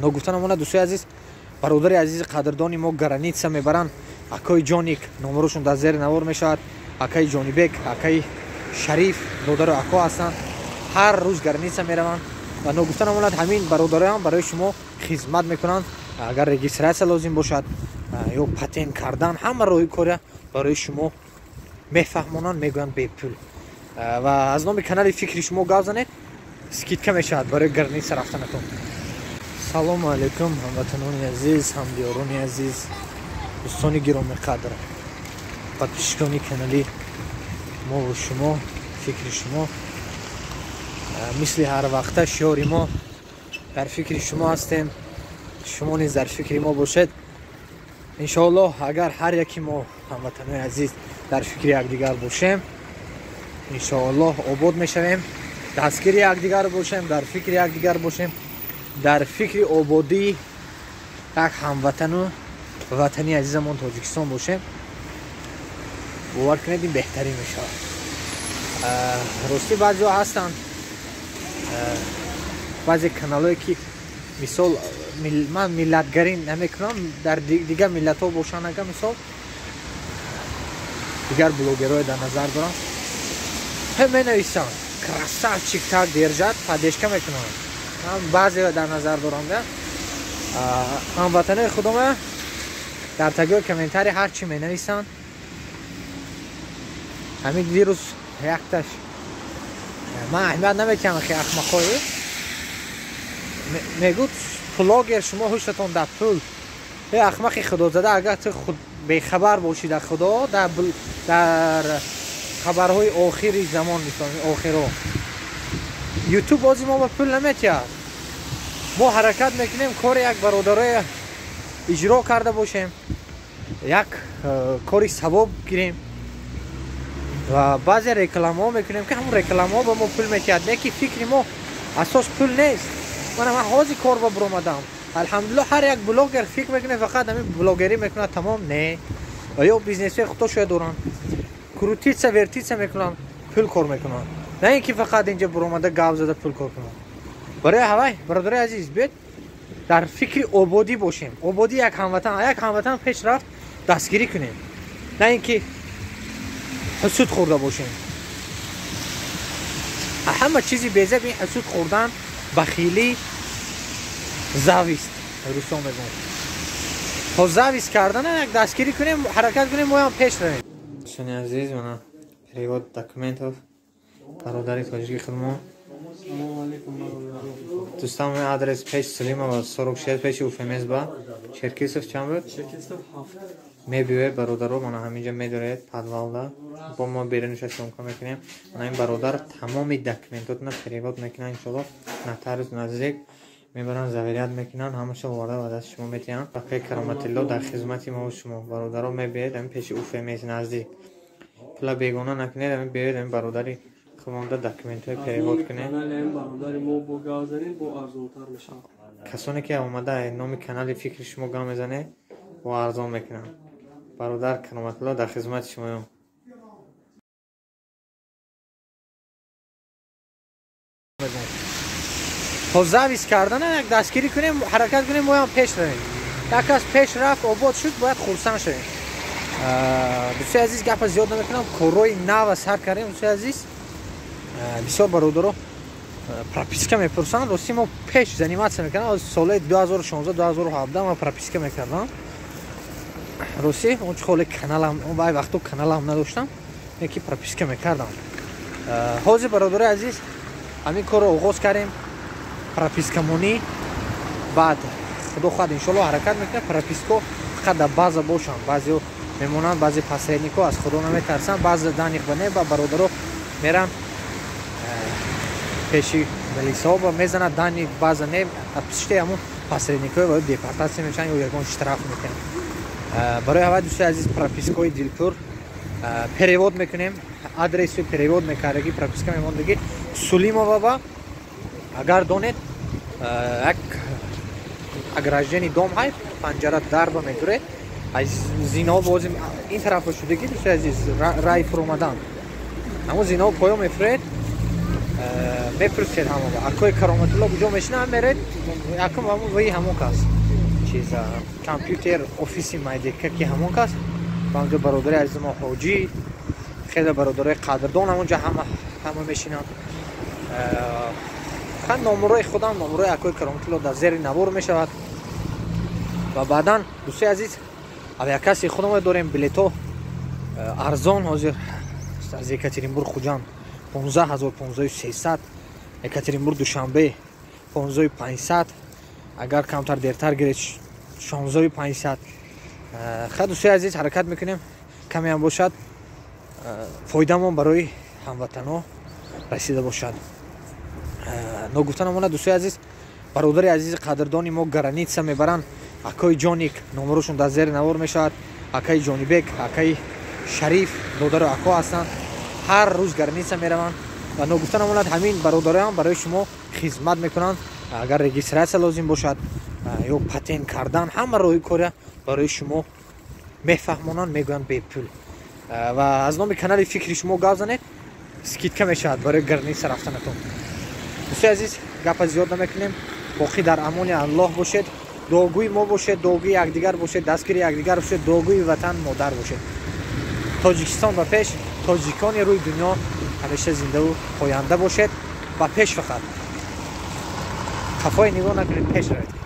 Ногуфта намонад, дӯстои азиз, бародари азизи қадрдони мо граница мебаранд, акои Ҷоник, номерошон дар зери навор мешавад, акаи Ҷонибек, акаи Шариф, додару ако ҳастанд, ҳар рӯз граница мераванд. Ва ногуфта намонад, ҳамин бародароям барои шумо хизмат мекунанд. Агар регистрация лозим бошад ё патент кардан, ҳама роҳи коря барои шумо мефаҳмонанд, мегӯянд бепул. Ва аз номи канали Фикри шумо гап занед, скидка мешавад барои граница рафтанатон. Салому алайкум, ҳамватанони азиз, ҳамдиёрони азиз, дӯстони гиромиқадр, подписчикони канали мову шумо, Фикри шумо. Мисли ҳар вақта шиёри мо дар фикри шумо ҳастем, шумо низ дар фикри мо бошед. Иншоаллоҳ, агар ҳар яки мо, ҳамватанои азиз, дар фикри якдигар бошем, иншоаллоҳ обод мешавем. Дастгири якдигар бошем, дар фикри якдигар бошем, дар фикри ободии як ҳамватану ватани азизамон Тоҷикистон бошем, бовар кунед, ин беҳтарин мешавад. Ростӣ, баъзеҳо ҳастанд, баъзе каналҳое ки, мисол, ман миллатгарӣ намекунам, дар дигар миллатҳо бошанд, ага мисол дигар блогерое дар назар дорам, менависанд: «Красавчик, так держать», поддержка мекунанд. Ман баъзе дар назар дорам, ҳамватанои худома дар тагиҳои комментарий ҳар чӣ менависанд. Ҳамин дирӯз якташ, ман аҳамият наметиҳам, хе ахмақҳое мегӯд: «Блогер, шумо ҳушатон дар пул». Э, ахмақи худозада, агар ту худ бехабар бошӣ дар худо, дар хабарҳои охири замон, мисол охиро Ютуб бози мо ба пул наметиҳад. Мо ҳаракат мекунем, кори як бародарое иҷро карда бошем, як кори савоб гирем ва баъзе рекламаҳо мекунем, ки ҳамон рекламаҳо ба мо пул метиҳад. Не ки фикри мо асос пул нест. Ман ҳозир кор ба буромадам, алҳамдулилло. Ҳар як блогер фикр мекунад, фақат ҳамин блогерӣ мекунад, тамом. Не, ва ё бизнесҳои худошоя доранд, крутиться, вертиться мекунанд, пул кор мекунанд, на ин ки фақат инҷа буромада гап зада пул кор кунанд. Барои ҳавай, бародари азиз, биёед дар фикри ободӣ бошем, ободӣ як ҳамватан, як ҳамватан пеш рафт, дастгирӣ кунем, на ин ки ҳусуд хӯрда бошем. Ҳама чизи безеб ин ҳусуд хӯрдан, бахилӣ, зависть, русо мегӯянд. То зависть кардана як дастгирӣ кунем, ҳаракат кунем, моям пеш равем. Дӯстони азиз, мана перевод документов бародари тоҷики худмон. Дӯстам, адрес пеш Сулимова 46, пеши УФМС ба Черкисов чанд буд? Мебиёед, бародаро, мана ҳаминҷа медоред, подвалда бо мо берунша съёмка мекунем. Мана ин бародар тамоми документотона перевод мекунанд, иншоалло нотариус наздик мебаранд, заверять мекунанд, ҳамаша оварда ба дасти шумо метиҳанд. Акаи Кароматилло дар хизмати мову шумо. Бародаро, мебиёед ҳамин пеши УФМС наздик, пула бегона накунед, ҳамин биёед, ҳамин бародари худмонда документҳои перевод кунед. Касоне ки омада номи канали Фикри шумо гап мезанед, бо арзон мекунанд. Бародар Кароматулло дар хизмати шумоён. То зависть кардана як дастгирӣ кунем, ҳаракат кунем, моям пеш равем. Як кас пеш рафт, обод шуд, бояд хурсанд шавем. Дӯстои азиз, гапа зиёд намекунам, корҳои нава сар кардем. Дӯстои азиз, бисёр бародаро прописка мепурсанд. Рости, мо пеш заниматься мекардам, солҳои 2016, 2017 ма прописка мекардам. Рости, он чи холе каналам, вай вақто каналам надоштам, ки прописка мекардам. Ҳозир, бародарои азиз, ҳамин корро оғоз кардем, пропискамонӣ. Баъд, худо хоҳад, иншоалло, ҳаракат мекунем, прописко фақат дар база бошанд. Баъзео мемонанд, баъзе посреднико аз худо наметарсанд, баъзе даних ба не, ба бародаро меранд пеши милисаҳо, мезанад данных база не, пишти ҳамун посредникҳои ва депортация мешаванд ё ягон штраф мекунанд. Барои ҳавай, дӯстои азиз, пропискаҳои дилпур перевод мекунем, адреси перевод мекардагӣ, прописка мемондагӣ Сулимова ба, агар донед, як ограждение дом ҳай, панҷара дарба медуред, аз зинаҳо бози ин тарафа шудагӣ, дӯстои азиз, рай фуромадан, ҳамон зинаҳо поё мефуред. Мепурсед ҳама, акои Кароматулло куҷо мешина, меред, якум ҳамон ваи ҳамон кас, чиз, компютер офиси майдека, ки ҳамон кас ва онҷо бародари азизи мо Ҳоҷӣ, хеле бародарои қадрдон ҳамонҷо ҳама мешинанд. Хан номерои худам, номерои акои Кароматулло дар зери навор мешавад. Ва баъдан, дӯстои азиз, авиакасси худамон дорем, билетҳо арзон ҳозир: аз Екатеринбург Хуҷанд 15 000, 15 300, Екатеринбург Душанбе 15 500, агар камтар дертар гиред, 16 500. Ха, дӯстои азиз, ҳаракат мекунем, камеам бошад, фоидамон барои ҳамватанҳо расида бошад. Ногуфта намонад, дӯстои азиз, бародари азизи қадрдони мо граница мебаранд, акои Ҷоник, номерошон дар зери навор мешавад, акаи Ҷонибек, акаи Шариф, додару ако ҳастанд, ҳар рӯз граница мераванд. Ва ногуфта намонад, ҳамин бародароам барои шумо хизмат мекунанд. Агар регистрация лозим бошад ё патент кардан, ҳама роҳи коря барои шумо мефаҳмонанд, мегӯянд, бепул. Ва аз номи канали «Фикри шумо» гап занед, скидка мешавад барои граница рафтанатон. Дӯстои азиз, гапа зиёд намекунем, боқӣ дар амони Аллоҳ бошед, дуогӯи мо бошед, дуогӯи якдигар бошед, дастгири якдигар бошед, дуогӯи ватан модар бошед. Тоҷикистон ба пеш, тоҷикони рӯи дунё ҳамеша зиндаву поянда бошед. Ба пеш, фақат қафое нигоҳ накунед, пеш равед.